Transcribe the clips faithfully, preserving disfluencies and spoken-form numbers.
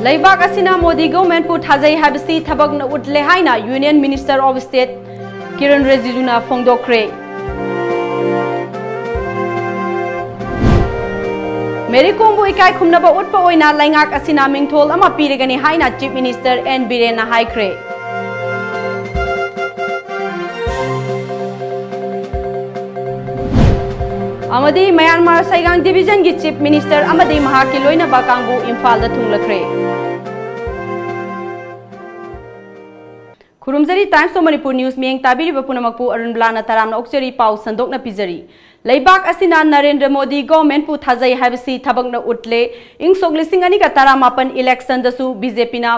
ꯂꯩꯕꯥꯛ ꯑꯁꯤꯅ ꯃꯣꯗꯤ ꯒꯣꯚꯔꯟꯃꯦꯟꯠꯄꯨ ꯊꯥꯖꯩ ꯍꯥꯏꯕꯁꯤ ꯊꯕꯛꯅ ꯎꯠꯂꯦ ꯍꯥꯏꯅ Union Minister of State Kiran ꯔꯤꯖꯤꯖꯨꯅ ꯐꯣꯡꯗꯣꯛꯈ꯭ꯔꯦ꯫ ꯃꯦꯔꯤ ꯀꯣꯝꯕꯨ ꯏꯀꯥꯏ ꯈꯨꯝꯅꯕ ꯎꯠꯄ ꯑꯣꯏꯅ ꯂꯩꯉꯥꯛ ꯑꯁꯤꯅ ꯃꯤꯡꯊꯣꯜ ꯑꯃ ꯄꯤꯔꯒꯅꯤ ꯍꯥꯏꯅ Chief Minister N ꯕꯤꯔꯦꯟꯅ ꯍꯥꯏꯈ꯭ꯔꯦ꯫ ꯑꯃꯗꯤ ꯃ꯭ꯌꯥꯟꯃꯥꯔ ꯁꯩꯒꯥꯡ ꯗꯤꯕꯤꯖꯟꯒꯤ Chief Minister ꯑꯃꯗꯤ ꯃꯍꯥꯛꯀꯤ ꯂꯣꯏꯅꯕ ꯀꯥꯡꯕꯨ ꯏꯝꯐꯥꯜꯗ ꯊꯨꯡꯂꯈ꯭ꯔꯦ꯫ ꯈꯨꯔꯨꯝꯖꯔꯤ, Times of Manipur News ꯃꯤꯠꯌꯦꯡ ꯇꯥꯕꯤꯔꯤꯕ ꯄꯨꯝꯅꯃꯛꯄꯨ ꯑꯔꯨꯟꯕꯂꯥꯅ ꯇꯔꯥꯝꯅ ꯑꯣꯛꯆꯔꯤ꯫ ꯄꯥꯎ ꯁꯟꯗꯣꯛꯅ ꯄꯤꯖꯔꯤ꯫ ꯂꯩꯕꯥꯛ ꯑꯁꯤꯅ ꯅꯔꯦꯟꯗ꯭ꯔ ꯃꯣꯗꯤ ꯒꯣꯚꯔꯟꯃꯦꯟꯠꯄꯨ ꯊꯥꯖꯩ ꯍꯥꯏꯕꯁꯤ ꯊꯕꯛꯅ ꯎꯠꯂꯦ꯫ ꯏꯪ ꯁꯣꯛ ꯂꯤꯁꯤꯡ ꯑꯅꯤꯒ ꯇꯔꯥꯃꯥꯄꯟ election ꯗꯁꯨ BJP ꯅ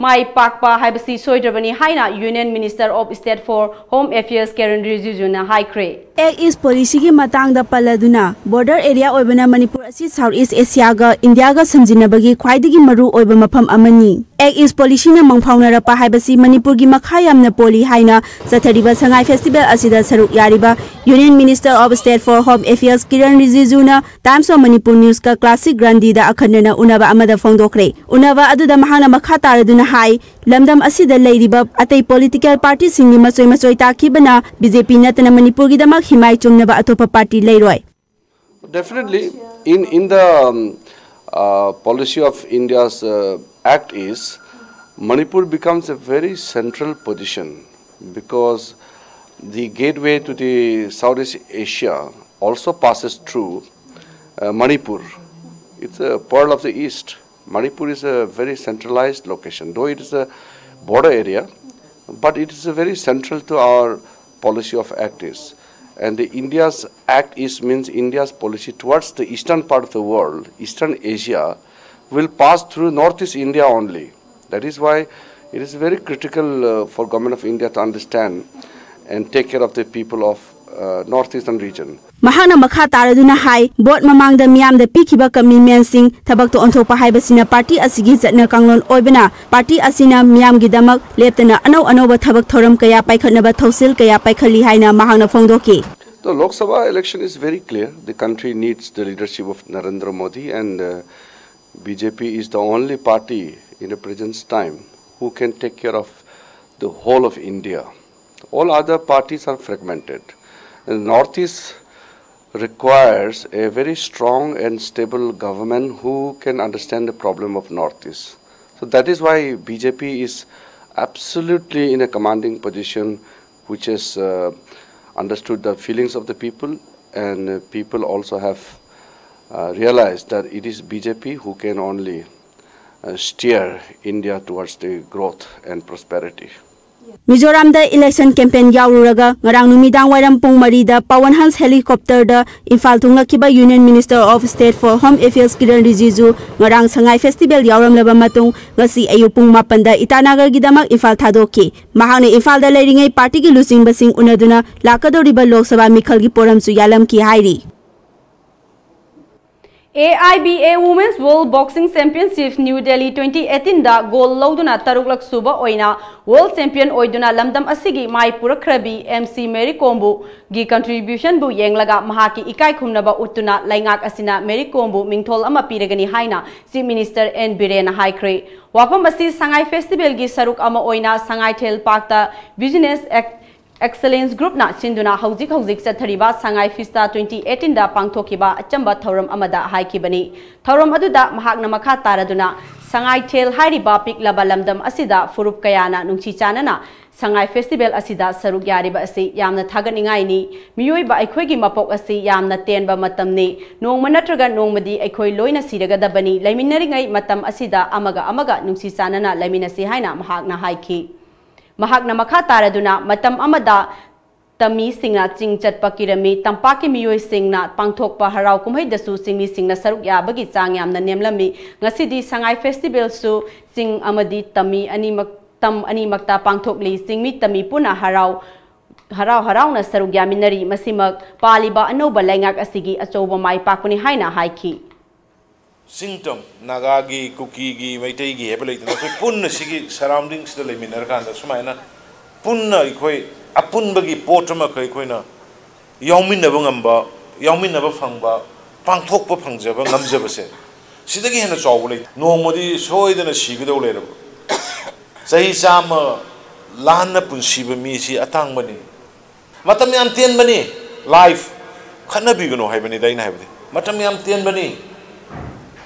ꯃꯥꯏ ꯄꯥꯛꯄ ꯍꯥꯏꯕꯁꯤ ꯁꯣꯏꯗ꯭ꯔꯕꯅꯤ ꯍꯥꯏꯅ Union Minister of State for Home Affairs Kiran ꯔꯤꯖꯤꯖꯨꯅ ꯍꯥꯏꯈ꯭ꯔꯦ꯫ Act East Policy ꯒꯤ ꯃꯇꯥꯡꯗ ꯄꯜꯂꯗꯨꯅ, border area ꯑꯣꯏꯕꯅ ꯃꯅꯤꯄꯨꯔ ꯑꯁꯤ South East Asia ꯒ ꯏꯟꯗꯤꯌꯥꯒ ꯁꯝꯖꯤꯟꯅꯕꯒꯤ ꯈ꯭ꯋꯥꯏꯗꯒꯤ ꯃꯔꯨ ꯑꯣꯏꯕ ꯃꯐꯝ ꯑꯃꯅꯤ꯫ Act East Policy ꯅ ꯃꯪꯐꯥꯎꯅꯔꯛꯄ ꯍꯥꯏꯕꯁꯤ ꯃꯅꯤꯄꯨꯔꯒꯤ ꯃꯈꯥ ꯌꯥꯝꯅ ꯄꯣꯜꯂꯤ ꯍꯥꯏꯅ ꯆꯠꯊꯔꯤꯕ ꯁꯉꯥꯏ festival ꯑꯁꯤꯗ ꯁꯔꯨꯛ ꯌꯥꯔꯤꯕ Union Minister of State for Home Affairs Kiran ꯔꯤꯖꯤꯖꯨꯅ Times of Manipur News ꯀ Classic Grandi ꯗ ꯑꯈꯟꯅꯅ ꯎꯅꯕ ꯑꯃꯗ ꯐꯣꯡꯗꯣꯛꯈ꯭ꯔꯦ꯫ ꯎꯅꯕ ꯑꯗꯨꯗ ꯃꯍꯥꯛꯅ ꯃꯈꯥ ꯇꯥꯔꯗꯨꯅ ꯍꯥꯏ, ꯂꯝꯗꯝ ꯑꯁꯤꯗ ꯂꯩꯔꯤꯕ ꯑꯇꯩ political party ꯁꯤꯡꯒꯤ ꯃꯆꯣꯏ ꯃꯆꯣꯏ ꯇꯥꯈꯤꯕꯅ BJP ꯅꯠꯇꯅ ꯃꯅꯤꯄꯨꯔꯒꯤꯗꯃꯛ ꯍꯤꯃꯥꯏ ꯆꯨꯝꯅꯕ ꯑꯇꯣꯞꯄ party ꯂꯩꯔꯣꯏ꯫ Definitely, in, in the um, uh, policy of India's uh, Act East, Manipur becomes a very central position because the gateway to the Southeast Asia also passes through uh, Manipur. It's a pearl of the East. Manipur is a very centralized location, though it is a border area, but it is a very central to our policy of Act East. And the India's Act East means India's policy towards the eastern part of the world, Eastern Asia, will pass through Northeast India only. That is why it is very critical uh, for Government of India to understand and take care of the people of uh, Northeastern region. ꯃꯍꯥꯛꯅ ꯃꯈꯥ ꯇꯥꯔꯗꯨꯅ ꯍꯥꯏ, vote ꯃꯃꯥꯡꯗ ꯃꯤꯌꯥꯝꯗ ꯄꯤꯈꯤꯕ commitment ꯁꯤꯡ ꯊꯕꯛꯇ ꯑꯣꯟꯊꯣꯛꯄ ꯍꯥꯏꯕꯁꯤꯅ party ꯑꯁꯤꯒꯤ ꯆꯠꯅ ꯀꯥꯡꯂꯣꯟ ꯑꯣꯏꯕꯅ, party ꯑꯁꯤꯅ ꯃꯤꯌꯥꯝꯒꯤꯗꯃꯛ ꯂꯦꯞꯇꯅ ꯑꯅꯧ ꯑꯅꯧꯕ ꯊꯕꯛ ꯊꯧꯔꯝ ꯀꯌꯥ ꯄꯥꯏꯈꯠꯅꯕ ꯊꯧꯁꯤꯜ ꯀꯌꯥ ꯄꯥꯏꯈꯠꯂꯤ ꯍꯥꯏꯅ ꯃꯍꯥꯛꯅ ꯐꯣꯡꯗꯣꯛꯈꯤ꯫ The Lok Sabha election is very clear. The country needs the leadership of Narendra Modi, and uh, B J P is the only party in the present time who can take care of the whole of India. All other parties are fragmented. And Northeast requires a very strong and stable government who can understand the problem of Northeast. So that is why B J P is absolutely in a commanding position, which has uh, understood the feelings of the people, and uh, people also have uh, realized that it is B J P who can only uh, steer India towards the growth and prosperity. ꯃꯤꯖꯣꯔꯥꯝꯗ election campaign ꯌꯥꯎꯔꯨꯔꯒ ꯉꯔꯥꯡ ꯅꯨꯃꯤꯗꯥꯡ ꯋꯥꯏꯔꯝ ꯄꯨꯡ ꯃꯔꯤꯗ Pawan ꯍꯟꯁ helicopterꯗ Imphal ꯊꯨꯡꯂꯛꯈꯤꯕ Union Minister of State for Home Affairs Kiran ꯔꯤꯖꯤꯖꯨ ꯉꯔꯥꯡ ꯁꯉꯥꯏ festival ꯌꯥꯎꯔꯝꯂꯕ ꯃꯇꯨꯡ ꯉꯁꯤ ꯑꯌꯨꯛ ꯄꯨꯡ ꯃꯥꯄꯟꯗ ꯏꯇꯥꯅꯒꯔꯒꯤꯗꯃꯛ ꯏꯝꯐꯥꯜ ꯊꯥꯗꯣꯛꯈꯤ꯫ ꯃꯍꯥꯛꯅ ꯏꯝꯐꯥꯜꯗ ꯂꯩꯔꯤꯉꯩ partyꯒꯤ ꯂꯨꯆꯤꯡꯕꯁꯤꯡ ꯎꯅꯗꯨꯅ ꯂꯥꯛꯀꯗꯧꯔꯤꯕ ꯂꯣꯛ ꯁꯚꯥ ꯃꯤꯈꯜꯒꯤ ꯄꯣꯔꯝꯁꯨ ꯌꯥꯜꯂꯝꯈꯤ ꯍꯥꯏꯔꯤ꯫ A I B A Women's World Boxing Championship New Delhi twenty eighteen the gold ꯂꯧꯗꯨꯅ ꯇꯔꯨꯛꯂꯛ ꯁꯨꯕ ꯑꯣꯏꯅ world champion ꯑꯣꯏꯗꯨꯅ ꯂꯝꯗꯝ ꯑꯁꯤꯒꯤ ꯃꯥꯏ ꯄꯨꯔꯛꯈ꯭ꯔꯕꯤ M C Mary Komꯕꯨ ꯒꯤ contribution ꯕꯨ ꯌꯦꯡꯂꯒ ꯃꯍꯥꯛꯀꯤ ꯏꯀꯥꯏ ꯈꯨꯝꯅꯕ ꯎꯠꯇꯨꯅ ꯂꯩꯉꯥꯛ ꯑꯁꯤꯅ Mary Komꯕꯨ ꯃꯤꯡꯊꯣꯜ ꯑꯃ ꯄꯤꯔꯒꯅꯤ ꯍꯥꯏꯅ Chief Minister N Birenꯅ ꯍꯥꯏꯈ꯭ꯔꯦ꯫ ꯋꯥꯐꯝ ꯑꯁꯤ ꯁꯉꯥꯏ festivalꯒꯤ ꯁꯔꯨꯛ ꯑꯃ ꯑꯣꯏꯅ ꯁꯉꯥꯏꯊꯦꯜ parkꯇ Business Ex- Excellence Groupꯅ ꯁꯤꯟꯗꯨꯅ ꯍꯧꯖꯤꯛ ꯍꯧꯖꯤꯛ ꯆꯠꯊꯔꯤꯕ ꯁꯉꯥꯏ FISTA twenty eighteen ꯗ ꯄꯥꯡꯊꯣꯛꯈꯤꯕ ꯑꯆꯝꯕ ꯊꯧꯔꯝ ꯑꯃꯗ ꯍꯥꯏꯈꯤꯕꯅꯤ꯫ ꯊꯧꯔꯝ ꯑꯗꯨꯗ ꯃꯍꯥꯛꯅ ꯃꯈꯥ ꯇꯥꯔꯗꯨꯅ, ꯁꯉꯥꯏꯊꯦꯜ ꯍꯥꯏꯔꯤꯕ ꯄꯤꯛꯂꯕ ꯂꯝꯗꯝ ꯑꯁꯤꯗ ꯐꯨꯔꯨꯞ ꯀꯌꯥꯅ ꯅꯨꯡꯁꯤ ꯆꯥꯟꯅꯅ ꯁꯉꯥꯏ festival ꯑꯁꯤꯗ ꯁꯔꯨꯛ ꯌꯥꯔꯤꯕ ꯑꯁꯤ ꯌꯥꯝꯅ ꯊꯥꯒꯠꯅꯤꯡꯉꯥꯏꯅꯤ꯫ ꯃꯤꯑꯣꯏꯕ ꯑꯩꯈꯣꯏꯒꯤ ꯃꯄꯣꯛ ꯑꯁꯤ ꯌꯥꯝꯅ ꯇꯦꯟꯕ ꯃꯇꯝꯅꯤ꯫ ꯅꯣꯡꯃ ꯅꯠꯇ꯭ꯔꯒ ꯅꯣꯡꯃꯗꯤ ꯑꯩꯈꯣꯏ ꯂꯣꯏꯅ ꯁꯤꯔꯒꯗꯕꯅꯤ꯫ ꯂꯩꯃꯤꯟꯅꯔꯤꯉꯩ ꯃꯇꯝ ꯑꯁꯤꯗ ꯑꯃꯒ ꯑꯃꯒ ꯅꯨꯡꯁꯤ ꯆꯥꯟꯅꯅ ꯂꯩꯃꯤꯟꯅꯁꯤ ꯍꯥꯏꯅ ꯃꯍꯥꯛꯅ ꯍꯥꯏꯈꯤ꯫ ꯃꯍꯥꯛꯅ ꯃꯈꯥ ꯇꯥꯔꯗꯨꯅ, ꯃꯇꯝ ꯑꯃꯗ ꯇꯝꯃꯤꯁꯤꯡꯅ ꯆꯤꯡ ꯆꯠꯄ ꯀꯤꯔꯝꯃꯤ, ꯇꯝꯄꯥꯛꯀꯤ ꯃꯤꯑꯣꯏꯁꯤꯡꯅ ꯄꯥꯡꯊꯣꯛꯄ ꯍꯔꯥꯎ ꯀꯨꯝꯍꯩꯗꯁꯨ ꯆꯤꯡꯃꯤꯁꯤꯡꯅ ꯁꯔꯨꯛ ꯌꯥꯕꯒꯤ ꯆꯥꯡ ꯌꯥꯝꯅ ꯅꯦꯝꯂꯝꯃꯤ꯫ ꯉꯁꯤꯗꯤ ꯁꯉꯥꯏ festivalꯁꯨ ꯆꯤꯡ ꯑꯃꯗꯤ ꯇꯝꯃꯤ ꯑꯅꯤꯃꯛ, ꯇꯝ ꯑꯅꯤꯃꯛꯇ ꯄꯥꯡꯊꯣꯛꯂꯤ꯫ ꯆꯤꯡꯃꯤ ꯇꯝꯃꯤ ꯄꯨꯟꯅ ꯍꯔꯥꯎ, ꯍꯔꯥꯎ ꯍꯔꯥꯎꯅ ꯁꯔꯨꯛ ꯌꯥꯃꯤꯟꯅꯔꯤ꯫ ꯃꯁꯤꯃꯛ ꯄꯥꯜꯂꯤꯕ ꯑꯅꯧꯕ ꯂꯩꯉꯥꯛ ꯑꯁꯤꯒꯤ ꯑꯆꯧꯕ ꯃꯥꯏ ꯄꯥꯛꯄꯅꯤ ꯍꯥꯏꯅ ꯍꯥꯏꯈꯤ꯫ ꯆꯤꯡꯇꯝ ꯅꯥꯒꯥꯒꯤ, ꯀꯨꯀꯤꯒꯤ, ꯃꯩꯇꯩꯒꯤ ꯍꯥꯏꯕ ꯂꯩꯇꯅ ꯑꯩꯈꯣꯏ ꯄꯨꯟꯅ ꯁꯤꯒꯤ surroundingꯁꯤꯗ ꯂꯩꯃꯤꯟꯅꯔꯀꯥꯟꯗ ꯁꯨꯃꯥꯏꯅ ꯄꯨꯟꯅ ꯑꯩꯈꯣꯏ ꯑꯄꯨꯟꯕꯒꯤ ꯄꯣꯠ ꯑꯃꯈꯛ ꯑꯩꯈꯣꯏꯅ ꯌꯥꯎꯃꯤꯟꯅꯕ ꯉꯝꯕ, ꯌꯥꯎꯃꯤꯟꯅꯕ ꯐꯪꯕ, ꯄꯥꯡꯊꯣꯛꯄ ꯐꯪꯖꯕ ꯉꯝꯖꯕꯁꯦ ꯁꯤꯗꯒꯤ ꯍꯦꯟꯅ ꯆꯥꯎꯕ ꯂꯩꯇꯦ꯫ ꯅꯣꯡꯃꯗꯤ ꯁꯣꯏꯗꯅ ꯁꯤꯒꯗꯧ ꯂꯩꯔꯕ꯫ ꯆꯍꯤ ꯆꯥꯝꯃ ꯂꯥꯟꯅ ꯄꯨꯟꯁꯤꯕ ꯃꯤꯁꯤ ꯑꯇꯥꯡꯕꯅꯤ꯫ ꯃꯇꯝ ꯌꯥꯝ ꯇꯦꯟꯕꯅꯤ꯫ Life ꯈꯠꯅꯕꯤꯒꯅꯨ ꯍꯥꯏꯕꯅꯤꯗ ꯑꯩꯅ ꯍꯥꯏꯕꯗꯤ꯫ ꯃꯇꯝ ꯌꯥꯝ ꯇꯦꯟꯕꯅꯤ꯫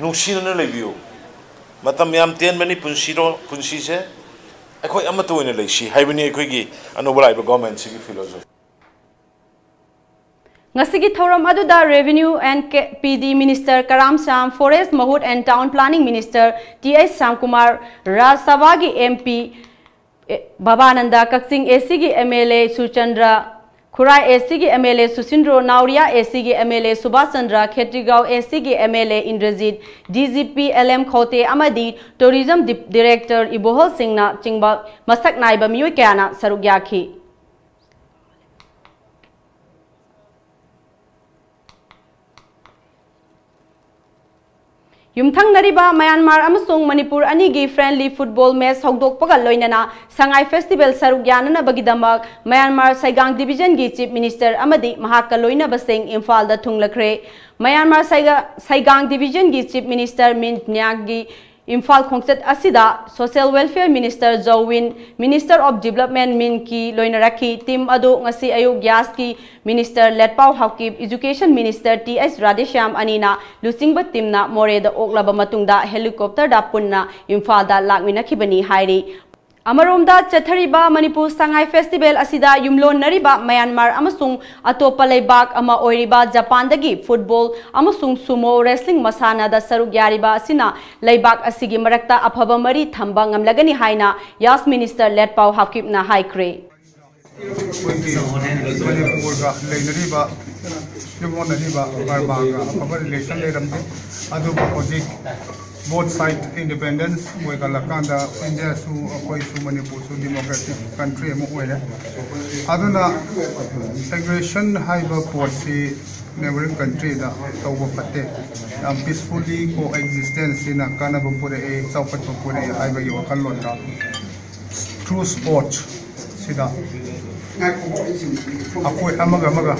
ꯅꯨꯡꯁꯤꯅꯅ ꯂꯩꯕꯤꯌꯨ꯫ ꯃꯇꯝ ꯌꯥꯝ ꯇꯦꯟꯕꯅꯤ ꯄꯨꯟꯁꯤꯔꯣ-, ꯄꯨꯟꯁꯤꯁꯦ꯫ ꯑꯩꯈꯣꯏ ꯑꯃꯠꯇ ꯑꯣꯏꯅ ꯂꯩꯁꯤ ꯍꯥꯏꯕꯅꯤ ꯑꯩꯈꯣꯏꯒꯤ ꯑꯅꯧꯕ ꯂꯥꯛꯏꯕ government ꯁꯤꯒꯤ philosophy꯫ ꯉꯁꯤꯒꯤ ꯊꯧꯔꯝ ꯑꯗꯨꯗ Revenue and K-, P D Minister Karam Shyam, Forest, Mahut and Town Planning Minister T H Shyamkumar, ꯔꯥꯖ꯭ꯌ ꯁꯚꯥꯒꯤ M P, A, ꯕꯕꯥꯅꯟꯗ, Kakching A C ꯒꯤ M L A Surchandra, Khurai A C ꯒꯤ M L A ꯁꯨꯁꯤꯟꯗ꯭ꯔꯣ, Nauriya A C ꯒꯤ M L A Subhas Chandra, Khetrigao A C ꯒꯤ M L A Indrajit, D G P L M ꯈꯧꯇꯦ ꯑꯃꯗꯤ Tourism Di-, Director ꯏꯕꯣꯍꯜ ꯁꯤꯡꯅ ꯆꯤꯡꯕ ꯃꯁꯛ ꯅꯥꯏꯕ ꯃꯤꯑꯣꯏ ꯀꯌꯥꯅ ꯁꯔꯨꯛ ꯌꯥꯈꯤ꯫ ꯌꯨꯝꯊꯪꯅꯔꯤꯕ ꯃ꯭ꯌꯥꯟꯃꯥꯔ ꯑꯃꯁꯨꯡ ꯃꯅꯤꯄꯨꯔ ꯑꯅꯤꯒꯤ friendly football match ꯍꯧꯗꯣꯛꯄꯒ ꯂꯣꯏꯅꯅ ꯁꯉꯥꯏ festival ꯁꯔꯨꯛ ꯌꯥꯅꯅꯕꯒꯤꯗꯃꯛ ꯃ꯭ꯌꯥꯟꯃꯥꯔ ꯁꯩꯒꯥꯡ division ꯒꯤ Chief Minister ꯑꯃꯗꯤ ꯃꯍꯥꯛꯀ ꯂꯣꯏꯅꯕꯁꯤꯡ ꯏꯝꯐꯥꯜꯗ ꯊꯨꯡꯂꯈ꯭ꯔꯦ꯫ ꯃ꯭ꯌꯥꯟꯃꯥꯔ ꯁꯩꯒ-, ꯁꯩꯒꯥꯡ division ꯒꯤ Chief Minister ꯃꯤꯟ ꯅ꯭ꯌꯥꯡꯒꯤ ꯏꯝꯐꯥꯜ ꯈꯣꯡꯆꯠ ꯑꯁꯤꯗ Social Welfare Minister Jo win, Minister of Development ꯃꯤꯟ ꯀꯤ ꯂꯣꯏꯅꯔꯛꯈꯤ꯫ Team ꯑꯗꯨ ꯉꯁꯤ ꯑꯌꯨꯛ ꯒ꯭ꯌꯥꯁꯀꯤ Minister ꯂꯦꯠꯄꯥꯎ Haokip, Education Minister T H Radheshyam ꯑꯅꯤꯅ ꯂꯨꯆꯤꯡꯕ team ꯅ ꯃꯣꯔꯦꯗ ꯑꯣꯛꯂꯕ ꯃꯇꯨꯡꯗ helicopter ꯗ ꯄꯨꯟꯅ ꯏꯝꯐꯥꯜꯗ ꯂꯥꯛꯃꯤꯟꯅꯈꯤꯕꯅꯤ ꯍꯥꯏꯔꯤ꯫ ꯑꯃꯔꯣꯝꯗ ꯆꯠꯊꯔꯤꯕ ꯃꯅꯤꯄꯨꯔ ꯁꯉꯥꯏ festival ꯑꯁꯤꯗ ꯌꯨꯝꯂꯣꯟꯅꯔꯤꯕ ꯃ꯭ꯌꯥꯟꯃꯥꯔ ꯑꯃꯁꯨꯡ ꯑꯇꯣꯞꯄ ꯂꯩꯕꯥꯛ ꯑꯃ ꯑꯣꯏꯔꯤꯕ ꯖꯄꯥꯟꯗꯒꯤ football ꯑꯃꯁꯨꯡ sumo wrestling ꯃꯁꯥꯟꯅꯗ ꯁꯔꯨꯛ ꯌꯥꯔꯤꯕ ꯑꯁꯤꯅ ꯂꯩꯕꯥꯛ ꯑꯁꯤꯒꯤ ꯃꯔꯛꯇ ꯑꯐꯕ ꯃꯔꯤ ꯊꯝꯕ ꯉꯝꯂꯒꯅꯤ ꯍꯥꯏꯅ ꯌꯥꯁ Minister ꯂꯦꯠꯄꯥꯎ ꯍꯥꯎꯀꯤꯞꯅ ꯍꯥꯏꯈ꯭ꯔꯦ꯫ ꯑꯩꯈꯣꯏꯒꯤ ꯃꯅꯤꯄꯨꯔꯒ ꯂꯩꯅꯔꯤꯕ, ꯌꯨꯝꯂꯣꯟꯅꯔꯤꯕ ꯕꯔꯃꯥꯒ ꯑꯐꯕ relation ꯂꯩꯔꯝꯗꯦ꯫ ꯑꯗꯨꯕꯨ ꯍꯧꯖꯤꯛ both side independence ꯑꯣꯏꯒꯠꯂꯀꯥꯟꯗ ꯏꯟꯗꯤꯌꯥꯁꯨ ꯑꯩꯈꯣꯏꯁꯨ ꯃꯅꯤꯄꯨꯔꯁꯨ democratic country ꯑꯃ ꯑꯣꯏꯔꯦ꯫ ꯑꯗꯨꯅ aggression ꯍꯥꯏꯕ ꯄꯣꯠꯁꯤ neighboring countryꯗ ꯇꯧꯕ ꯐꯠꯇꯦ꯫ ꯌꯥꯝ peacefully coexistence ꯁꯤꯅ ꯀꯥꯟꯅꯕ ꯄꯨꯔꯛꯑꯦ, ꯆꯥꯎꯈꯠꯄ ꯄꯨꯔꯛꯑꯦ ꯍꯥꯏꯕꯒꯤ ꯋꯥꯈꯜꯂꯣꯟꯗ through sports ꯁꯤꯗ ꯑꯩꯈꯣꯏ ꯑꯃꯒ ꯑꯃꯒ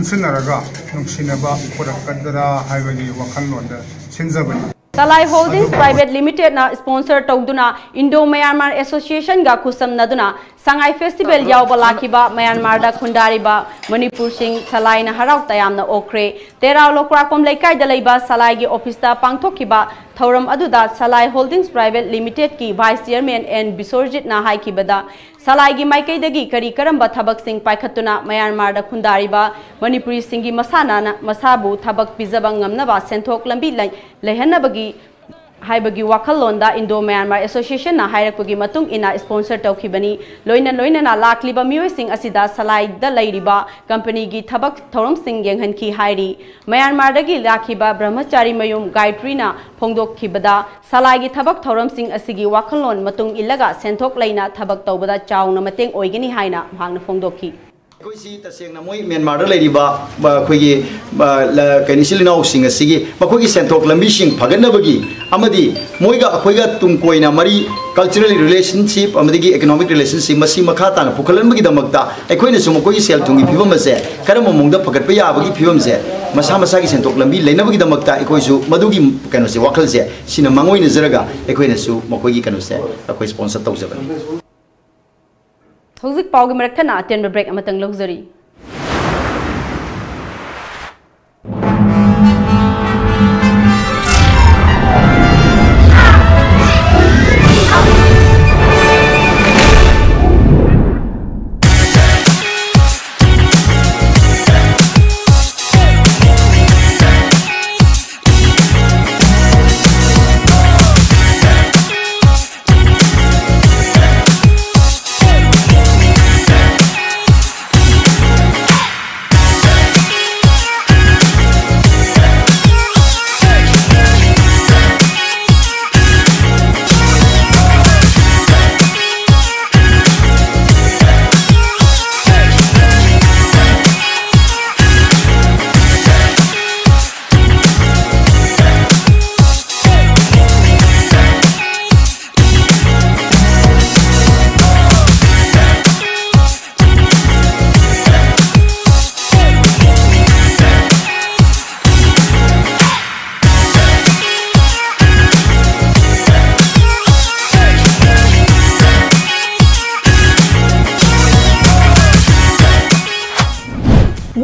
ꯄꯨꯟꯁꯤꯟꯅꯔꯒ ꯅꯨꯡꯁꯤꯅꯕ ꯄꯨꯔꯛꯀꯗ꯭ꯔꯥ ꯍꯥꯏꯕꯒꯤ ꯋꯥꯈꯜꯂꯣꯟꯗ ꯁꯤꯟꯖꯕꯅꯤ꯫ ꯁꯂꯥꯏ ꯍꯣꯜꯗꯤꯡꯁ ꯄ꯭ꯔꯥꯏꯚꯦꯠ ꯂꯤꯃꯤꯇꯦꯗꯅ ꯁ꯭ꯄꯣꯟꯁꯔ ꯇꯧꯗꯨꯅ ꯏꯟꯗꯣ ꯃꯌꯥꯟꯃꯥꯔ ꯑꯦꯁꯣꯁꯤꯌꯦꯁꯟꯒ ꯈꯨꯠꯁꯝꯅꯗꯨꯅ ꯁꯉꯥꯏ ꯐꯦꯁꯇꯤꯚꯦꯜ ꯌꯥꯎꯕ ꯂꯥꯛꯈꯤꯕ ꯃꯌꯥꯟꯃꯥꯔꯗ ꯈꯨꯟꯗꯥꯔꯤꯕ ꯃꯅꯤꯄꯨꯔꯁꯤꯡ ꯁꯂꯥꯏꯅ ꯍꯔꯥꯎ ꯇꯌꯥꯝꯅ ꯑꯣꯛꯈ꯭ꯔꯦ꯫ ꯇꯦꯔꯥꯎ ꯂꯣꯀ꯭ꯔꯥꯀꯣꯝ ꯂꯩꯀꯥꯏꯗ ꯂꯩꯕ ꯁꯂꯥꯏꯒꯤ ꯑꯣꯐꯤꯁꯇ ꯄꯥꯡꯊꯣꯛꯈꯤꯕ ꯊꯧꯔꯝ ꯑꯗꯨꯗ ꯁꯂꯥꯏ ꯍꯣꯜꯗꯤꯡꯁ ꯄ꯭ꯔꯥꯏꯚꯦꯠ ꯂꯤꯃꯤꯇꯦꯗꯀꯤ ꯚꯥꯏꯁ ꯆꯤꯌꯔꯃꯦꯟ ꯑꯦꯟ ꯕꯤꯁꯣꯔꯖꯤꯠꯅ ꯍꯥꯏꯈꯤꯕꯗ, ꯁꯂꯥꯏꯒꯤ ꯃꯥꯏꯀꯩꯗꯒꯤ ꯀꯔꯤ ꯀꯔꯝꯕ ꯊꯕꯛꯁꯤꯡ ꯄꯥꯏꯈꯠꯇꯨꯅ ꯃꯌꯥꯟꯃꯥꯔꯗ ꯈꯨꯟꯗꯥꯔꯤꯕ ꯃꯅꯤꯄꯨꯔꯤꯁꯤꯡꯒꯤ ꯃꯁꯥꯟꯅꯅ ꯃꯁꯥꯕꯨ ꯊꯕꯛ ꯄꯤꯖꯕ ꯉꯝꯅꯕ ꯁꯦꯟꯊꯣꯛ ꯂꯝꯕꯤ ꯂꯩ-, ꯂꯩꯍꯟꯅꯕꯒꯤ ꯍꯥꯏꯕꯒꯤ ꯋꯥꯈꯜꯂꯣꯟꯗ ꯏꯟꯗꯣ ꯃꯌꯥꯟꯃꯥꯔ ꯑꯦꯁꯣꯁꯤꯌꯦꯁꯟꯅ ꯍꯥꯏꯔꯛꯄꯒꯤ ꯃꯇꯨꯡ ꯏꯟꯅ ꯁ꯭ꯄꯣꯟꯁꯔ ꯇꯧꯈꯤꯕꯅꯤ꯫ ꯂꯣꯏꯅ ꯂꯣꯏꯅꯅ ꯂꯥꯛꯂꯤꯕ ꯃꯤꯑꯣꯏꯁꯤꯡ ꯑꯁꯤꯗ ꯁꯂꯥꯏꯗ ꯂꯩꯔꯤꯕ ꯀꯝꯄꯅꯤꯒꯤ ꯊꯕꯛ ꯊꯧꯔꯝꯁꯤꯡ ꯌꯦꯡꯍꯟꯈꯤ ꯍꯥꯏꯔꯤ꯫ ꯃꯌꯥꯟꯃꯥꯔꯗꯒꯤ ꯂꯥꯛꯈꯤꯕ ꯕ꯭ꯔꯍꯃꯆꯥꯔꯤ ꯃꯌꯨꯝ ꯒꯥꯌꯇ꯭ꯔꯤꯅ ꯐꯣꯡꯗꯣꯛꯈꯤꯕꯗ, ꯁꯂꯥꯏꯒꯤ ꯊꯕꯛ ꯊꯧꯔꯝꯁꯤꯡ ꯑꯁꯤꯒꯤ ꯋꯥꯈꯜꯂꯣꯟ ꯃꯇꯨꯡ ꯏꯜꯂꯒ ꯁꯦꯟꯊꯣꯛ ꯂꯩꯅ ꯊꯕꯛ ꯇꯧꯕꯗ ꯆꯥꯎꯅ ꯃꯇꯦꯡ ꯑꯣꯏꯒꯅꯤ ꯍꯥꯏꯅ ꯃꯍꯥꯛꯅ ꯐꯣꯡꯗꯣꯛꯈꯤ꯫ ꯑꯩꯈꯣꯏꯁꯤ ꯇꯁꯦꯡꯅ ꯃꯣꯏ ꯃ꯭ꯌꯥꯟꯃꯥꯔꯗ ꯂꯩꯔꯤꯕ ꯑ, ꯑꯩꯈꯣꯏꯒꯤ ꯑ, ꯂ-, ꯀꯩꯅꯣ, ꯏꯆꯤꯜ ꯏꯅꯥꯎꯁꯤꯡ ꯑꯁꯤꯒꯤ ꯃꯈꯣꯏꯒꯤ ꯁꯦꯟꯊꯣꯛ ꯂꯝꯕꯤꯁꯤꯡ ꯐꯒꯠꯅꯕꯒꯤ ꯑꯃꯗꯤ ꯃꯣꯏꯒ ꯑꯩꯈꯣꯏꯒ ꯇꯨꯡ ꯀꯣꯏꯅ ꯃꯔꯤ, cultural relationship ꯑꯃꯗꯤ economic relationship ꯃꯁꯤ ꯃꯈꯥ ꯇꯥꯅ ꯄꯨꯈꯠꯍꯟꯕꯒꯤꯗꯃꯛꯇ ꯑꯩꯈꯣꯏꯅꯁꯨ ꯃꯈꯣꯏꯒꯤ ꯁꯦꯜ ꯊꯨꯝꯒꯤ ꯐꯤꯕꯝ ꯑꯁꯦ ꯀꯔꯝꯕ ꯃꯑꯣꯡꯗ ꯐꯒꯠꯄ ꯌꯥꯕꯒꯤ ꯐꯤꯕꯝꯁꯦ ꯃꯁꯥ ꯃꯁꯥꯒꯤ ꯁꯦꯟꯊꯣꯛ ꯂꯝꯕꯤ ꯂꯩꯅꯕꯒꯤꯗꯃꯛꯇ ꯑꯩꯈꯣꯏꯁꯨ ꯃꯗꯨꯒꯤ ꯀꯩꯅꯣꯁꯦ, ꯋꯥꯈꯜꯁꯦ ꯁꯤꯅ ꯃꯥꯡꯑꯣꯏꯅꯖꯔꯒ ꯑꯩꯈꯣꯏꯅꯁꯨ ꯃꯈꯣꯏꯒꯤ ꯀꯩꯅꯣꯁꯦ ꯑꯩꯈꯣꯏ sponsor ꯇꯧꯖꯕꯅꯤ꯫ ꯍꯧꯖꯤꯛ ꯄꯥꯎꯒꯤ ꯃꯔꯛ ꯊꯠꯅ ꯑꯇꯦꯟꯕ break ꯑꯃꯇꯪ ꯂꯧꯖꯔꯤ꯫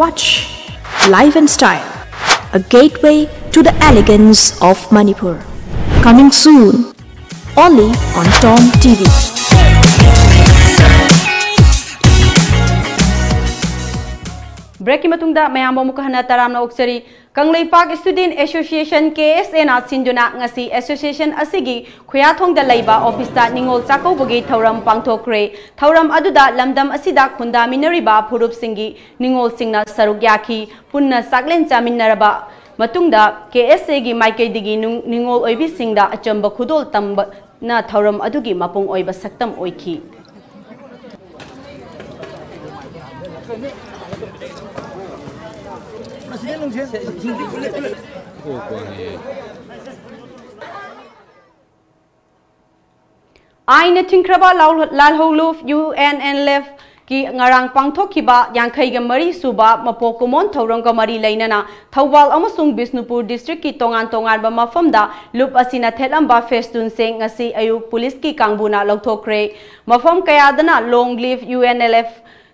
Touch, life and style, a gateway to the elegance of Manipur. Coming soon, only on Tom T V. Breakꯀꯤ ꯃꯇꯨꯡꯗ ꯃꯌꯥꯝꯕꯨ ꯑꯃꯨꯛꯀ ꯍꯟꯅ ꯇꯔꯥꯝꯅ ꯑꯣꯛꯆꯔꯤ꯫ Kangleipak Student Association, K S A ꯅ ꯁꯤꯟꯗꯨꯅ ꯉꯁꯤ association ꯑꯁꯤꯒꯤ ꯈꯨꯌꯥꯊꯣꯡꯗ ꯂꯩꯕ office ꯇ ꯅꯤꯉꯣꯜ ꯆꯥꯛꯀꯧꯕꯒꯤ ꯊꯧꯔꯝ ꯄꯥꯡꯊꯣꯛꯈ꯭ꯔꯦ꯫ ꯊꯧꯔꯝ ꯑꯗꯨꯗ ꯂꯝꯗꯝ ꯑꯁꯤꯗ ꯈꯨꯟꯗꯥꯃꯤꯟꯅꯔꯤꯕ ꯐꯨꯔꯨꯞꯁꯤꯡꯒꯤ ꯅꯤꯉꯣꯜꯁꯤꯡꯅ ꯁꯔꯨꯛ ꯌꯥꯈꯤ꯫ ꯄꯨꯟꯅ ꯆꯥꯛꯂꯦꯟ ꯆꯥꯃꯤꯟꯅꯔꯕ ꯃꯇꯨꯡꯗ K S A ꯒꯤ ꯃꯥꯏꯀꯩꯗꯒꯤ ꯅꯨꯡ-, ꯅꯤꯉꯣꯜ ꯑꯣꯏꯕꯤꯁꯤꯡꯗ ꯑꯆꯝꯕ ꯈꯨꯗꯣꯜ ꯇꯝꯕꯅ ꯊꯧꯔꯝ ꯑꯗꯨꯒꯤ ꯃꯄꯨꯡ ꯑꯣꯏꯕ ꯁꯛꯇꯝ ꯑꯣꯏꯈꯤ꯫ ꯑꯥꯏꯟꯅ ꯊꯤꯡꯈ꯭ꯔꯕ ꯂꯥꯜ-, ꯂꯥꯜꯍꯧꯂꯨꯞ U N L F ꯀꯤ ꯉꯔꯥꯡ ꯄꯥꯡꯊꯣꯛꯈꯤꯕ ꯌꯥꯡꯈꯩꯒ ꯃꯔꯤ ꯁꯨꯕ ꯃꯄꯣꯛ ꯀꯨꯝꯑꯣꯟ ꯊꯧꯔꯝꯒ ꯃꯔꯤ ꯂꯩꯅꯅ ꯊꯧꯕꯥꯜ ꯑꯃꯁꯨꯡ ꯕꯤꯁꯅꯨꯄꯨꯔ district ꯀꯤ ꯇꯣꯉꯥꯟ ꯇꯣꯉꯥꯟꯕ ꯃꯐꯝꯗ ꯂꯨꯞ ꯑꯁꯤꯅ ꯊꯦꯠꯂꯝꯕ ꯐꯦꯁꯇꯨꯟꯁꯤꯡ ꯉꯁꯤ ꯑꯌꯨꯛ ꯄꯨꯂꯤꯁꯀꯤ ꯀꯥꯡꯕꯨꯅ ꯂꯧꯊꯣꯛꯈ꯭ꯔꯦ꯫ ꯃꯐꯝ ꯀꯌꯥꯗꯅ Long Live U N L F,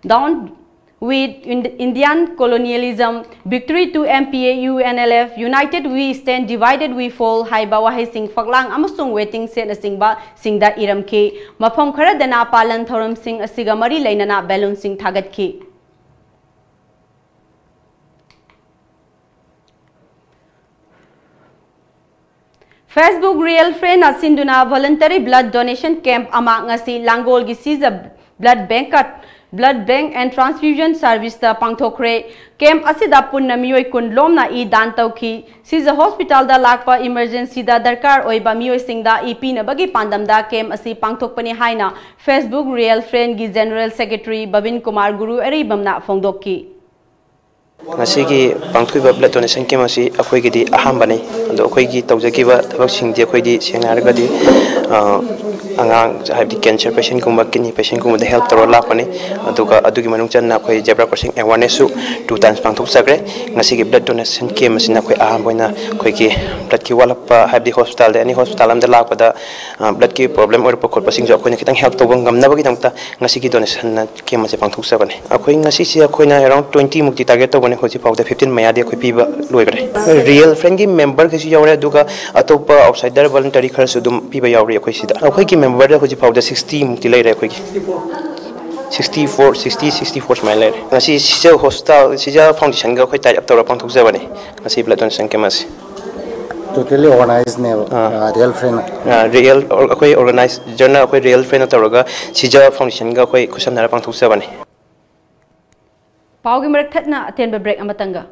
Down with Ind-, Indian Colonialism, Victory to M P A, U N L F, United We Stand, Divided We Fall ꯍꯥꯏꯕ ꯋꯥꯍꯩꯁꯤꯡ ꯐꯛꯂꯥꯡ ꯑꯃꯁꯨꯡ waiting shed ꯅꯆꯤꯡꯕꯁꯤꯡꯗ ꯏꯔꯝꯈꯤ꯫ ꯃꯐꯝ ꯈꯔꯗꯅ ꯄꯥꯂꯟ ꯊꯧꯔꯝꯁꯤꯡ ꯑꯁꯤꯒ ꯃꯔꯤ ꯂꯩꯅꯅ balloon ꯁꯤꯡ ꯊꯥꯒꯠꯈꯤ꯫ Facebook Real Friend ꯅ ꯁꯤꯟꯗꯨꯅ voluntary blood donation camp ꯑꯃ ꯉꯁꯤ ꯂꯥꯡꯒꯣꯜꯒꯤ ꯁꯤꯖ blood bank, blood bank and transfusion service ꯇ ꯄꯥꯡꯊꯣꯛꯈ꯭ꯔꯦ꯫ Camp ꯑꯁꯤꯗ ꯄꯨꯟꯅ ꯃꯤꯑꯣꯏ ꯀꯨꯟ ꯂꯣꯝꯅ ꯏ ꯗꯥꯟ ꯇꯧꯈꯤ꯫ ꯁꯤꯖ hospital ꯗ ꯂꯥꯛꯄ emergency ꯗ ꯗꯔꯀꯥꯔ ꯑꯣꯏꯕ ꯃꯤꯑꯣꯏꯁꯤꯡꯗ ꯏ ꯄꯤꯅꯕꯒꯤ ꯄꯥꯟꯗꯝꯗ camp ꯑꯁꯤ ꯄꯥꯡꯊꯣꯛꯄꯅꯤ ꯍꯥꯏꯅ Facebook Real Friend ꯒꯤ General Secretary ꯕꯕꯤꯟ ꯀꯨꯃꯥꯔ ꯒꯨꯔꯨ ꯑꯔꯤꯕꯝꯅ ꯐꯣꯡꯗꯣꯛꯈꯤ꯫ ꯉꯁꯤꯒꯤ ꯄꯥꯡꯊꯣꯛꯏꯕ blood donation camp ꯑꯁꯤ ꯑꯩꯈꯣꯏꯒꯤꯗꯤ ꯑꯍꯥꯟꯕꯅꯤ꯫ ꯑꯗꯣ ꯑꯩꯈꯣꯏꯒꯤ ꯇꯧꯖꯈꯤꯕ ꯊꯕꯛꯁꯤꯡꯗꯤ ꯑꯩꯈꯣꯏꯗꯤ ꯁꯦꯡꯅ ꯍꯥꯏꯔꯒꯗꯤ, ꯑ, ꯑꯉꯥꯡ ꯍꯥꯏꯕꯗꯤ cancer patientꯀꯨꯝꯕ, kidney patientꯀꯨꯝꯕꯗ help ꯇꯧꯔ ꯂꯥꯛꯄꯅꯤ꯫ ꯑꯗꯨꯒ ꯑꯗꯨꯒꯤ ꯃꯅꯨꯡ ꯆꯟꯅ ꯑꯩꯈꯣꯏ zebra crossing awarenessꯁꯨ two times ꯄꯥꯡꯊꯣꯛꯆꯈ꯭ꯔꯦ꯫ ꯉꯁꯤꯒꯤ blood donation camp ꯑꯁꯤꯅ ꯑꯩꯈꯣꯏ ꯑꯍꯥꯟꯕ ꯑꯣꯏꯅ ꯑꯩꯈꯣꯏꯒꯤ bloodꯀꯤ ꯋꯥꯠꯂꯛꯄ ꯍꯥꯏꯕꯗꯤ hospitalꯗ, any hospital ꯑꯃꯗ ꯂꯥꯛꯄꯗ, ꯑ, bloodꯀꯤ problem ꯑꯣꯏꯔꯛꯄ ꯈꯣꯠꯄꯁꯤꯡꯁꯨ ꯑꯩꯈꯣꯏꯅ ꯈꯤꯇꯪ help ꯇꯧꯕ ꯉꯝꯅꯕꯒꯤꯗꯃꯛꯇ ꯉꯁꯤꯒꯤ donation camp ꯑꯁꯦ ꯄꯥꯡꯊꯣꯛꯆꯕꯅꯤ꯫ ꯑꯩꯈꯣꯏ ꯉꯁꯤꯁꯦ ꯑꯩꯈꯣꯏꯅ around twenty ꯃꯨꯛꯇꯤ target ꯇꯧꯕꯅꯤ, ꯍꯧꯖꯤꯛ ꯐꯥꯎꯗ fifteen ꯃꯌꯥꯗꯤ ꯑꯩꯈꯣꯏ ꯄꯤꯕ ꯂꯣꯏꯈ꯭ꯔꯦ꯫ Real Friendꯒꯤ memberꯈꯩꯁꯨ ꯌꯥꯎꯔꯦ, ꯑꯗꯨꯒ ꯑꯇꯣꯞꯄ outsider voluntary ꯈꯔꯁꯨ ꯑꯗꯨꯝ ꯄꯤꯕ ꯌꯥꯎꯔꯤ ꯑꯩꯈꯣꯏ ꯁꯤꯗ꯫ ꯑꯩꯈꯣꯏꯒꯤ memberꯗ ꯍꯧꯖꯤꯛ ꯐꯥꯎꯗ sixty ꯃꯨꯛꯇꯤ ꯂꯩꯔꯦ ꯑꯩꯈꯣꯏꯒꯤ꯫ Sixty four, sixty, sixty four ꯁꯨꯃꯥꯏꯅ ꯂꯩꯔꯦ꯫ ꯉꯁꯤ ꯁꯤꯖ hospital, ꯁꯤꯖ foundationꯒ ꯑꯩꯈꯣꯏ tie up ꯇꯧꯔꯒ ꯄꯥꯡꯊꯣꯛꯆꯕꯅꯤ ꯉꯁꯤ blood donation camp ꯑꯁꯤ꯫ Totally organizedꯅꯦꯕ, ꯑꯥ꯫ ꯑ, Real Friendꯅ꯫ ꯑ, real, ꯑꯩꯈꯣꯏ organizerꯅ ꯑꯩꯈꯣꯏ Real Friendꯅ ꯇꯧꯔꯒ ꯁꯤꯖ foundationꯒ ꯑꯩꯈꯣꯏ ꯈꯨꯠꯁꯝꯅꯔ ꯄꯥꯡꯊꯣꯛꯆꯕꯅꯤ꯫ ꯄꯥꯎꯒꯤ ꯃꯔꯛ ꯊꯠꯅ ꯑꯇꯦꯟꯕ break ꯑꯃꯇꯪꯒ꯫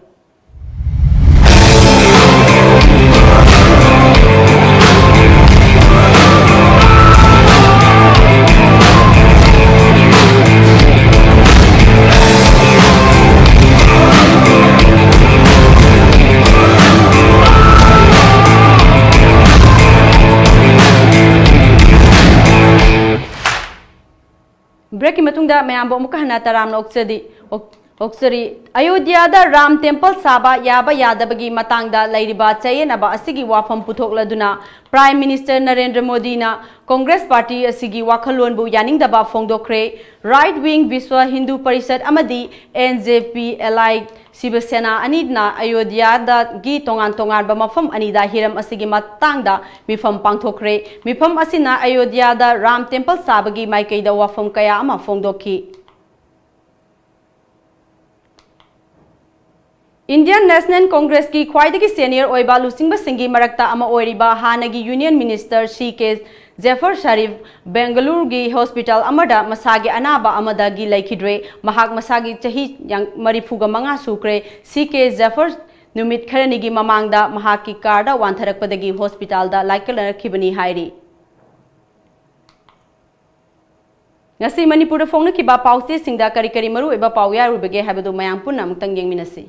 Breakꯀꯤ ꯃꯇꯨꯡꯗ ꯃꯌꯥꯝꯕꯨ ꯑꯃꯨꯛꯀ ꯍꯟꯅ ꯇꯔꯥꯝꯅ ꯑꯣꯛꯆꯔꯤ꯫ ꯑꯣꯛ-, ꯑꯣꯛꯆꯔꯤ꯫ ꯑꯌꯣꯙ꯭ꯌꯥꯗ ꯔꯥꯝ temple ꯁꯥꯕ ꯌꯥꯕ ꯌꯥꯗꯕꯒꯤ ꯃꯇꯥꯡꯗ ꯂꯩꯔꯤꯕ ꯆꯌꯦꯠꯅꯕ ꯑꯁꯤꯒꯤ ꯋꯥꯐꯝ ꯄꯨꯊꯣꯛꯂꯗꯨꯅ Prime Minister ꯅꯔꯦꯟꯗ꯭ꯔ ꯃꯣꯗꯤꯅ Congress party ꯑꯁꯤꯒꯤ ꯋꯥꯈꯜꯂꯣꯟꯕꯨ ꯌꯥꯅꯤꯡꯗꯕ ꯐꯣꯡꯗꯣꯛꯈ꯭ꯔꯦ꯫ Right wing ꯕꯤꯁ꯭ꯋ ꯍꯤꯟꯗꯨ ꯄꯔꯤꯁꯠ ꯑꯃꯗꯤ N J P allied ꯁꯤꯕ ꯁꯦꯅꯥ ꯑꯅꯤꯅ ꯑꯌꯣꯙ꯭ꯌꯥꯗꯒꯤ ꯇꯣꯉꯥꯟ ꯇꯣꯉꯥꯟꯕ ꯃꯐꯝ ꯑꯅꯤꯗ ꯍꯤꯔꯝ ꯑꯁꯤꯒꯤ ꯃꯇꯥꯡꯗ ꯃꯤꯐꯝ ꯄꯥꯡꯊꯣꯛꯈ꯭ꯔꯦ꯫ ꯃꯤꯐꯝ ꯑꯁꯤꯅ ꯑꯌꯣꯙ꯭ꯌꯥꯗ ꯔꯥꯝ temple ꯁꯥꯕꯒꯤ ꯃꯥꯏꯀꯩꯗ ꯋꯥꯐꯝ ꯀꯌꯥ ꯑꯃ ꯐꯣꯡꯗꯣꯛꯈꯤ꯫ Indian National Congressꯀꯤ ꯈ꯭ꯋꯥꯏꯗꯒꯤ senior ꯑꯣꯏꯕ ꯂꯨꯆꯤꯡꯕꯁꯤꯡꯒꯤ ꯃꯔꯛꯇ ꯑꯃ ꯑꯣꯏꯔꯤꯕ ꯍꯥꯟꯅꯒꯤ Union Minister C K Zafar Sharif ꯕꯦꯡꯒꯂꯨꯔꯨꯒꯤ hospital ꯑꯃꯗ ꯃꯁꯥꯒꯤ ꯑꯅꯥꯕ ꯑꯃꯗꯒꯤ ꯂꯩꯈꯤꯗ꯭ꯔꯦ꯫ ꯃꯍꯥꯛ ꯃꯁꯥꯒꯤ ꯆꯍꯤ ꯌꯥꯡ-, ꯃꯔꯤꯐꯨꯒ ꯃꯉꯥ ꯁꯨꯈ꯭ꯔꯦ꯫ C K Zafar ꯅꯨꯃꯤꯠ ꯈꯔꯅꯤꯒꯤ ꯃꯃꯥꯡꯗ ꯃꯍꯥꯛꯀꯤ car ꯗ ꯋꯥꯟꯊꯔꯛꯄꯗꯒꯤ hospital ꯗ ꯂꯥꯏꯀꯠꯅꯔꯛꯈꯤꯕꯅꯤ ꯍꯥꯏꯔꯤ꯫ ꯉꯁꯤ ꯃꯅꯤꯄꯨꯔꯗ ꯐꯣꯡꯅꯈꯤꯕ ꯄꯥꯎꯆꯦꯁꯤꯡꯗ ꯀꯔꯤ ꯀꯔꯤ ꯃꯔꯨꯑꯣꯏꯕ ꯄꯥꯎ ꯌꯥꯎꯔꯤꯕꯒꯦ ꯍꯥꯏꯕꯗꯨ ꯃꯌꯥꯝ ꯄꯨꯟꯅ ꯑꯃꯨꯛꯇꯪ ꯌꯦꯡꯃꯤꯟꯅꯁꯤ꯫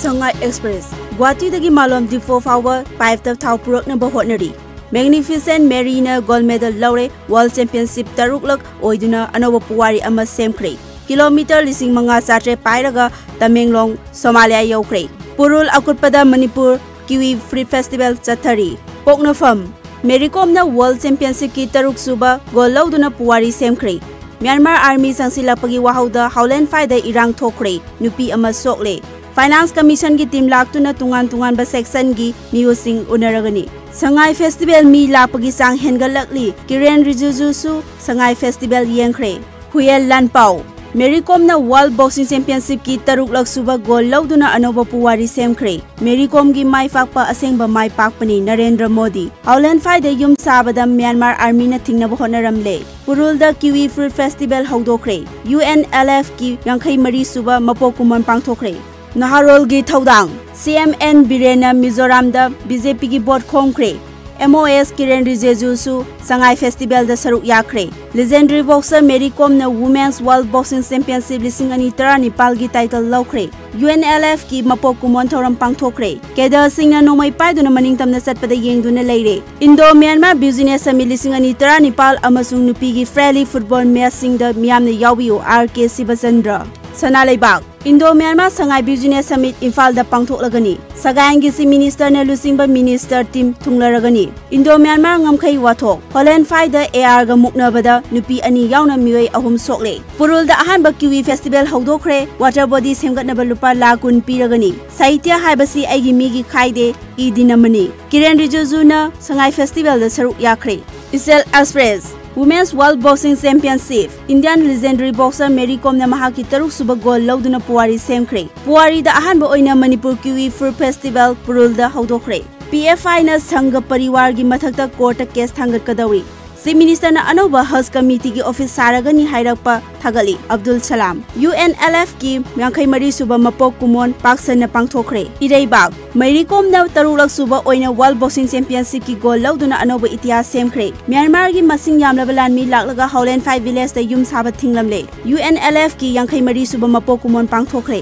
ꯁꯉꯥꯏ ꯑꯦꯛꯁꯄ꯭ꯔꯦꯁ꯫ ꯒꯨꯋꯥꯍꯥꯇꯤꯗꯒꯤ ꯃꯥꯂꯣꯝ ꯗꯤꯐꯣ ꯐꯥꯎꯕ ꯄꯥꯏꯞꯇ ꯊꯥꯎ ꯄꯨꯔꯛꯅꯕ ꯍꯣꯠꯅꯔꯤ꯫ ꯃꯦꯒꯅꯤꯐꯤꯁꯦꯟ ꯃꯦꯔꯤꯅ ꯒꯣꯜꯗ ꯃꯦꯗꯜ ꯂꯧꯔꯦ꯫ ꯋꯥꯔꯜꯗ ꯆꯦꯝꯄꯤꯌꯟꯁꯤꯞ ꯇꯔꯨꯛꯂꯛ ꯑꯣꯏꯗꯨꯅ ꯑꯅꯧꯕ ꯄꯨꯋꯥꯔꯤ ꯑꯃ ꯁꯦꯝꯈ꯭ꯔꯦ꯫ ꯀꯤꯂꯣꯃꯤꯇꯔ ꯂꯤꯁꯤꯡ ꯃꯉꯥ ꯆꯥꯇ꯭ꯔꯦꯠ ꯄꯥꯏꯔꯒ ꯇꯃꯦꯡꯂꯣꯡ, ꯁꯣꯃꯥꯂꯤꯌꯥ ꯌꯧꯈ꯭ꯔꯦ꯫ ꯄꯨꯔꯨꯜ ꯑꯀꯨꯠꯄꯗ ꯃꯅꯤꯄꯨꯔ ꯀꯤꯋꯤ ꯐ꯭ꯔꯨꯏꯠ ꯐꯦꯁꯇꯤꯚꯦꯜ ꯆꯠꯊꯔꯤ꯫ ꯄꯣꯛꯅꯐꯝ꯫ ꯃꯦꯔꯤ ꯀꯣꯝꯅ ꯋꯥꯔꯜꯗ ꯆꯦꯝꯄꯤꯌꯟꯁꯤꯞꯀꯤ ꯇꯔꯨꯛ ꯁꯨꯕ ꯒꯣꯜꯗ ꯂꯧꯗꯨꯅ ꯄꯨꯋꯥꯔꯤ ꯁꯦꯝꯈ꯭ꯔꯦ꯫ ꯃ꯭ꯌꯥꯟꯃꯥꯔ ꯑꯥꯔꯃꯤ ꯆꯪꯁꯤꯜꯂꯛꯄꯒꯤ ꯋꯥꯍꯧꯗ ꯍꯥꯎꯂꯦꯟ ꯐꯥꯏꯗ ꯏꯔꯥꯡ ꯊꯣꯛꯈ꯭ꯔꯦ꯫ ꯅꯨꯄꯤ ꯑꯃ ꯁꯣꯛꯂꯦ꯫ ꯐꯥꯏꯅꯥꯟꯁ ꯀꯃꯤꯁꯟꯒꯤ ꯇꯤꯝ ꯂꯥꯛꯇꯨꯅ ꯇꯣꯉꯥꯟ ꯇꯣꯉꯥꯟꯕ ꯁꯦꯛꯁꯟꯒꯤ ꯃꯤꯑꯣꯏꯁꯤꯡ ꯎꯅꯔꯒꯅꯤ꯫ ꯁꯉꯥꯏ ꯐꯦꯁꯇꯤꯚꯦꯜ ꯃꯤ ꯂꯥꯛꯄꯒꯤ ꯆꯥꯡ ꯍꯦꯟꯒꯠꯂꯛꯂꯤ꯫ ꯀꯤꯔꯦꯟ ꯔꯤꯖꯤꯖꯨꯁꯨ ꯁꯉꯥꯏ ꯐꯦꯁꯇꯤꯚꯦꯜ ꯌꯦꯡꯈ꯭ꯔꯦ꯫ ꯍꯨꯌꯦꯜ ꯂꯥꯟꯄꯥꯎ꯫ ꯃꯦꯔꯤ ꯀꯣꯝꯅ ꯋꯥꯔꯜꯗ ꯕꯣꯛꯁꯤꯡ ꯆꯦꯝꯄꯤꯌꯟꯁꯤꯞꯀꯤ ꯇꯔꯨꯛꯂꯛ ꯁꯨꯕ ꯒꯣꯜꯗ ꯂꯧꯗꯨꯅ ꯑꯅꯧꯕ ꯄꯨꯋꯥꯔꯤ ꯁꯦꯝꯈ꯭ꯔꯦ꯫ ꯃꯦꯔꯤ ꯀꯣꯝꯒꯤ ꯃꯥꯏ ꯄꯥꯛꯄ ꯑꯁꯦꯡꯕ ꯃꯥꯏ ꯄꯥꯛꯄꯅꯤ, ꯅꯔꯦꯟꯗ꯭ꯔ ꯃꯣꯗꯤ꯫ ꯍꯥꯎꯂꯦꯟ ꯐꯥꯏꯗ ꯌꯨꯝ ꯁꯥꯕꯗ ꯃ꯭ꯌꯥꯟꯃꯥꯔ ꯑꯥꯔꯃꯤꯅ ꯊꯤꯡꯅꯕ ꯍꯣꯠꯅꯔꯝꯂꯦ꯫ ꯄꯨꯔꯨꯜꯗ ꯀꯤꯋꯤ ꯐ꯭ꯔꯨꯏꯠ ꯐꯦꯁꯇꯤꯚꯦꯜ ꯍꯧꯗꯣꯛꯈ꯭ꯔꯦ꯫ ꯌꯨ ꯑꯦꯟ ꯑꯦꯜ ꯑꯦꯐꯀꯤ ꯌꯥꯡꯈꯩ ꯃꯔꯤ ꯁꯨꯕ ꯃꯄꯣꯛ ꯀꯨꯝꯑꯣꯟ ꯄꯥꯡꯊꯣꯛꯈ꯭ꯔꯦ꯫ ꯅꯍꯥꯔꯣꯜꯒꯤ ꯊꯧꯗꯥꯡ꯫ ꯁꯤ ꯑꯦꯝ ꯑꯦꯟ ꯕꯤꯔꯦꯟꯅ ꯃꯤꯖꯣꯔꯥꯝꯗ ꯕꯤ ꯖꯦ ꯄꯤꯒꯤ ꯚꯣꯠ ꯈꯣꯝꯈ꯭ꯔꯦ꯫ ꯑꯦꯝ ꯑꯣ ꯑꯦꯁ ꯀꯤꯔꯦꯟ ꯔꯤꯖꯤꯖꯨꯁꯨ ꯁꯉꯥꯏ ꯐꯦꯁꯇꯤꯚꯦꯜꯗ ꯁꯔꯨꯛ ꯌꯥꯈ꯭ꯔꯦ꯫ ꯂꯤꯖꯦꯟꯗꯔꯤ ꯕꯣꯛꯁꯔ ꯃꯦꯔꯤ ꯀꯣꯝꯅ ꯋꯨꯃꯦꯟꯁ ꯋꯥꯔꯜꯗ ꯕꯣꯛꯁꯤꯡ ꯆꯦꯝꯄꯤꯌꯟꯁꯤꯞ ꯂꯤꯁꯤꯡ ꯑꯅꯤ ꯇꯔꯥꯅꯤꯄꯥꯜꯒꯤ ꯇꯥꯏꯇꯜ ꯂꯧꯈ꯭ꯔꯦ꯫ ꯌꯨ ꯑꯦꯟ ꯑꯦꯜ ꯑꯦꯐꯀꯤ ꯃꯄꯣꯛ ꯀꯨꯝꯑꯣꯟ ꯊꯧꯔꯝ ꯄꯥꯡꯊꯣꯛꯈ꯭ꯔꯦ꯫ ꯀꯦꯗꯔꯁꯤꯡꯅ ꯅꯣꯡꯃꯩ ꯄꯥꯏꯗꯨꯅ ꯃꯅꯤꯡ ꯇꯝꯅ ꯆꯠꯄꯗ ꯌꯦꯡꯗꯨꯅ ꯂꯩꯔꯦ꯫ ꯏꯟꯗꯣ ꯃ꯭ꯌꯥꯟꯃꯥꯔ ꯕꯤꯖꯤꯅꯦꯁ ꯁꯃꯤꯠ ꯂꯤꯁꯤꯡ ꯑꯅꯤ ꯇꯔꯥꯅꯤꯄꯥꯜ ꯑꯃꯁꯨꯡ ꯅꯨꯄꯤꯒꯤ ꯐ꯭ꯔꯦꯂꯤ ꯐꯨꯠꯕꯣꯜ ꯃꯦꯆꯁꯤꯡꯗ ꯃꯤꯌꯥꯝꯅ ꯌꯥꯎꯕꯤꯌꯨ, ꯑꯥꯔ ꯀꯦ ꯁꯤꯕꯆꯟꯗ꯭ꯔ꯫ ꯁꯅꯥ ꯂꯩꯕꯥꯛ꯫ ꯏꯟꯗꯣ ꯃ꯭ꯌꯥꯟꯃꯥꯔ ꯁꯉꯥꯏ ꯕꯤꯖꯤꯅꯦꯁ ꯁꯃꯤꯠ ꯏꯝꯐꯥꯜꯗ ꯄꯥꯡꯊꯣꯛꯂꯒꯅꯤ꯫ ꯁꯒꯥꯏꯟꯒꯤ ꯆꯤꯐ ꯃꯤꯅꯤꯁꯇꯔꯅ ꯂꯨꯆꯤꯡꯕ ꯃꯤꯅꯤꯁꯇꯔ ꯇꯤꯝ ꯊꯨꯡꯂꯔꯒꯅꯤ꯫ ꯏꯟꯗꯣ ꯃ꯭ꯌꯥꯟꯃꯥꯔ ꯉꯝꯈꯩ ꯋꯥꯊꯣꯛ꯫ ꯍꯣꯂꯦꯟ ꯐꯥꯏꯗ ꯑꯦ ꯑꯥꯔꯒ ꯃꯨꯛꯅꯕꯗ ꯅꯨꯄꯤ ꯑꯅꯤ ꯌꯥꯎꯅ ꯃꯤꯑꯣꯏ ꯑꯍꯨꯝ ꯁꯣꯛꯂꯦ꯫ ꯄꯨꯔꯨꯜꯗ ꯑꯍꯥꯟꯕ ꯀꯤꯋꯤ ꯐꯦꯁꯇꯤꯚꯦꯜ ꯍꯧꯗꯣꯛꯈ꯭ꯔꯦ꯫ ꯋꯥꯇꯔ ꯕꯣꯗꯤ ꯁꯦꯝꯒꯠꯅꯕ ꯂꯨꯄꯥ ꯂꯥꯈ ꯀꯨꯟ ꯄꯤꯔꯒꯅꯤ꯫ ꯁꯥꯍꯤꯇ꯭ꯌ ꯍꯥꯏꯕꯁꯤ ꯑꯩꯒꯤ ꯃꯤꯒꯤ ꯈꯥꯏꯗꯦ, ꯏ ꯗꯤꯟ ꯑꯃꯅꯤ꯫ ꯀꯤꯔꯦꯟ ꯔꯤꯖꯤꯖꯨꯅ ꯁꯉꯥꯏ ꯐꯦꯁꯇꯤꯚꯦꯜꯗ ꯁꯔꯨꯛ ꯌꯥꯈ꯭ꯔꯦ꯫ ꯏꯆꯦꯜ express. Women's world boxing championship. Indian legendary boxer Mary ꯀꯣꯝꯅ ꯃꯍꯥꯛꯀꯤ ꯇꯔꯨꯛ ꯁꯨꯕ ꯒꯣꯜꯗ ꯂꯧꯗꯨꯅ ꯄꯨꯋꯥꯔꯤ ꯁꯦꯝꯈ꯭ꯔꯦ꯫ ꯄꯨꯋꯥꯔꯤꯗ ꯑꯍꯥꯟꯕ ꯑꯣꯏꯅ ꯃꯅꯤꯄꯨꯔ ꯀꯤꯋꯤ ꯐ꯭ꯔꯨꯏꯠ ꯐꯦꯁꯇꯤꯚꯦꯜ ꯄꯨꯔꯨꯜꯗ ꯍꯧꯗꯣꯛꯈ꯭ꯔꯦ꯫ ꯄꯤ ꯑꯦꯐ ꯑꯥꯏꯅ ꯁꯪꯘ ꯄꯔꯤꯋꯥꯔꯒꯤ ꯃꯊꯛꯇ ꯀꯣꯔꯠꯇ ꯀꯦꯁ ꯊꯥꯡꯒꯠꯀꯗꯧꯔꯤ꯫ ꯆꯤꯐ ꯃꯤꯅꯤꯁꯇꯔꯅ ꯑꯅꯧꯕ ꯍꯖ ꯀꯃꯤꯇꯤꯒꯤ ꯑꯣꯐꯤꯁ ꯁꯥꯔꯒꯅꯤ ꯍꯥꯏꯔꯛꯄ ꯊꯥꯒꯠꯂꯤ ꯑꯕꯗꯨꯜ ꯁꯂꯥꯝ꯫ ꯌꯨ ꯑꯦꯟ ꯑꯦꯜ ꯑꯦꯐꯀꯤ ꯌꯥꯡꯈꯩ ꯃꯔꯤ ꯁꯨꯕ ꯃꯄꯣꯛ ꯀꯨꯝꯑꯣꯟ ꯄꯥꯛ ꯁꯟꯅ ꯄꯥꯡꯊꯣꯛꯈ꯭ꯔꯦ꯫ ꯏꯔꯩꯕꯥꯛ, ꯃꯦꯔꯤ ꯀꯣꯝꯅ ꯇꯔꯨꯛꯂꯛ ꯁꯨꯕ ꯑꯣꯏꯅ ꯋꯥꯔꯜ ꯕꯣꯛꯁꯤꯡ ꯆꯦꯝꯄꯤꯌꯟꯁꯤꯞꯀꯤ ꯒꯣꯜ ꯂꯧꯗꯨꯅ ꯑꯅꯧꯕ ꯏꯇꯤꯍꯥꯁ ꯁꯦꯝꯈ꯭ꯔꯦ꯫ ꯃ꯭ꯌꯥꯟꯃꯥꯔꯒꯤ ꯃꯁꯤꯡ ꯌꯥꯝꯂꯕ ꯂꯥꯟꯃꯤ ꯂꯥꯛꯂꯒ ꯍꯥꯎꯂꯦꯟ ꯐꯥꯏꯚ ꯚꯤꯂꯦꯖꯇ ꯌꯨꯝ ꯁꯥꯕ ꯊꯤꯡꯂꯝꯂꯦ꯫ ꯌꯨ ꯑꯦꯟ ꯑꯦꯜ ꯑꯦꯐꯀꯤ ꯌꯥꯡꯈꯩ ꯃꯔꯤ ꯁꯨꯕ ꯃꯄꯣꯛ ꯀꯨꯝꯑꯣꯟ ꯄꯥꯡꯊꯣꯛꯈ꯭ꯔꯦ꯫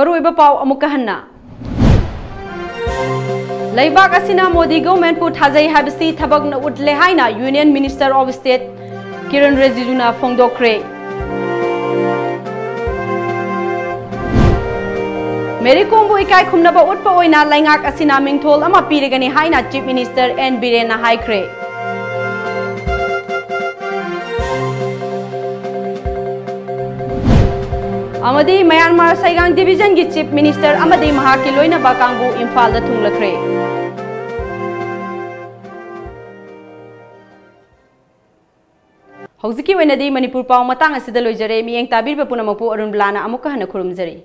ꯃꯔꯨꯑꯣꯏꯕ ꯄꯥꯎ ꯑꯃꯨꯛꯀ ꯍꯟꯅ꯫ ꯂꯩꯕꯥꯛ ꯑꯁꯤꯅ ꯃꯣꯗꯤ ꯒꯣꯚꯔꯟꯃꯦꯟꯠꯄꯨ ꯊꯥꯖꯩ ꯍꯥꯏꯕꯁꯤ ꯊꯕꯛꯅ ꯎꯠꯂꯦ ꯍꯥꯏꯅ union minister of state Kiren ꯔꯤꯖꯤꯖꯨꯅ ꯐꯣꯡꯗꯣꯛꯈ꯭ꯔꯦ꯫ ꯃꯦꯔꯤ ꯀꯣꯝꯕꯨ ꯏꯀꯥꯏ ꯈꯨꯝꯅꯕ ꯎꯠꯄ ꯑꯣꯏꯅ ꯂꯩꯉꯥꯛ ꯑꯁꯤꯅ ꯃꯤꯡꯊꯣꯜ ꯑꯃ ꯄꯤꯔꯒꯅꯤ ꯍꯥꯏꯅ ꯆꯤꯐ ꯃꯤꯅꯤꯁꯇꯔ ꯑꯦꯟ ꯕꯤꯔꯦꯟꯅ ꯍꯥꯏꯈ꯭ꯔꯦ꯫ ꯑꯃꯗꯤ ꯃ꯭ꯌꯥꯟꯃꯥꯔ ꯁꯩꯒꯥꯡ ꯗꯤꯕꯤꯖꯟꯒꯤ ꯆꯤꯐ ꯃꯤꯅꯤꯁꯇꯔ ꯑꯃꯗꯤ ꯃꯍꯥꯛꯀꯤ ꯂꯣꯏꯅꯕ ꯀꯥꯡꯕꯨ ꯏꯝꯐꯥꯜꯗ ꯊꯨꯡꯂꯈ꯭ꯔꯦ꯫ ꯍꯧꯖꯤꯛꯀꯤ ꯑꯣꯏꯅꯗꯤ ꯃꯅꯤꯄꯨꯔ ꯄꯥꯎ ꯃꯇꯥꯡ ꯑꯁꯤꯗ ꯂꯣꯏꯖꯔꯦ꯫ ꯃꯤꯠꯌꯦꯡ ꯇꯥꯕꯤꯔꯤꯕ ꯄꯨꯝꯅꯃꯛꯄꯨ ꯑꯔꯨꯟ ꯕꯂꯥꯅ ꯑꯃꯨꯛꯀ ꯍꯟꯅ ꯈꯨꯔꯨꯝꯖꯔꯤ꯫